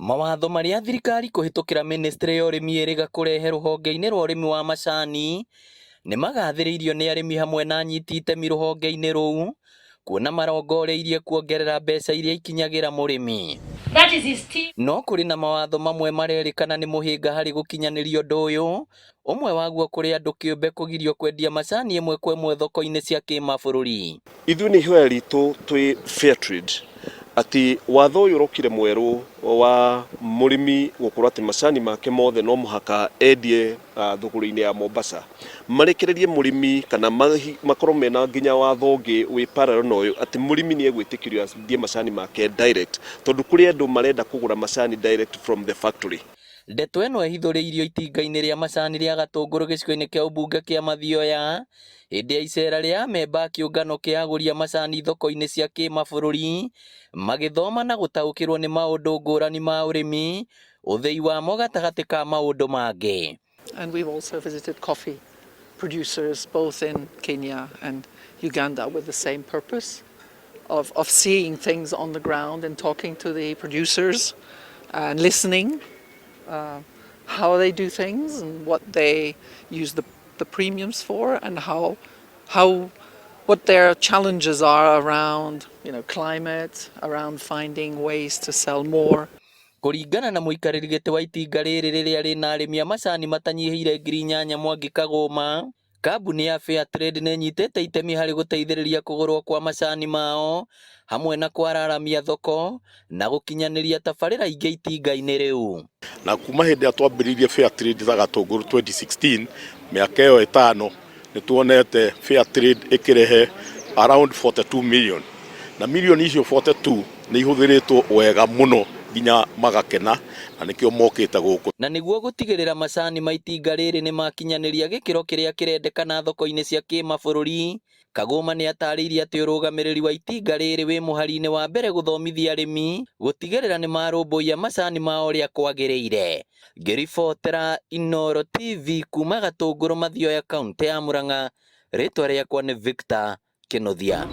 Mawatho marĩa thirikari kũhĩtũkĩra mĩnĩstrĩ ya ũrĩmi ĩrĩga kũrehe rũhonge-inĩ rwa ũrĩmi wa macani nĩ magathĩrĩirio nĩ arĩmi hamwe na anyiti itemi rũhonge-inĩ rũu kuona marongoreirie kuongerera mbeca iria ikinyagĩra mũrĩmi. That is his team. No kũrĩ na mawatho mamwe marerĩkana nĩ mũhĩnga harĩ gũkinyanĩria ũndũ ũyũ, ũmwe waguo kũrĩ andũ kĩũmbe kũgirio kwendia macani ĩmwe kwa ĩmwe thoko-inĩ cia kĩmabũrũri. Ithuĩ nĩ ihoya ritũ twĩ Fairtrade atĩ watho ũyũ ũrokire mwerũ wa mũrĩmi gũkorwo atĩ macani make mothe no mũhaka endie thũgũrĩ-inĩ ya Mombasa, marekererie mũrĩmi kana makorwo mena nginya watho ũngĩ wĩ parallel na ũyũ atĩ mũrĩmi nĩ egwĩtĩkĩrio endie macani make direct, tondũ kũrĩ andũ marenda kũgũra macani direct from the factory. Ndeto ĩno ĩhithũrĩirio itinga-inĩ rĩa macani rĩa Gatũngũrũ gĩcigo-inĩ kĩa ũmbunge kĩa Mathioya hĩndĩ ya icera rĩa amemba a kĩũngano kĩa agũri a macani thoko-inĩ cia kĩmabũrũri magĩthoma na gũtaũkĩrwo nĩ maũndũ ngũrani ma ũrĩmi, ũthĩi wamo gatagatĩ ka maũndũ mangĩ. And we've also visited coffee producers both in Kenya and Uganda with the same purpose of seeing things on the ground and talking to the producers and listening how they do things and what they use the premiums for and how what their challenges are around climate, around finding ways to sell more. Kũringana na mũikarĩri gĩtĩ wa itinga rĩrĩ rĩrĩa rĩna arĩmi a macani matanyihĩire 8,000 Mwangi Kagũma, kambuni ya Fairtrade nĩ ĩnyitĩte itemi harĩ gũteithĩrĩria kũgũrwo kwa macani mao hamwe na kwararamia thoko na gũkinyanĩria tabarĩra ingĩ itinga-inĩ rĩu. Na kuma hĩndĩ ĩrĩa twambĩrĩirie Fairtrade ta Gatũngũrũ 2016, mĩaka ĩyo 5, nĩ tuonete Fairtrade ĩkĩrehe around 42 million, na milioni icio 42 nĩ ihũthĩrĩtwo wega mũno nginya magakena, na nĩkĩo mokĩte gũkũ. Na nĩguo gũtigĩrĩra macani ma itinga rĩrĩ nĩ makinyanĩria gĩkĩro kĩrĩa kĩrendekana thoko-inĩ cia kĩmabũrũri, Kagũma nĩ atarĩirie atĩ ũrũgamĩrĩri wa itinga rĩrĩ wĩ mũhari-inĩ wa mbere gũthomithia arĩmi gũtigĩrĩra nĩ marũmbũiya macani mao ũrĩa kwagĩrĩire. Ngĩribotera Inooro TV kuma Gatũngũrũ, Mathioya, kaũntĩ ya Murang'a, rĩtwa rĩakwa nĩ Victor Kĩnuthia.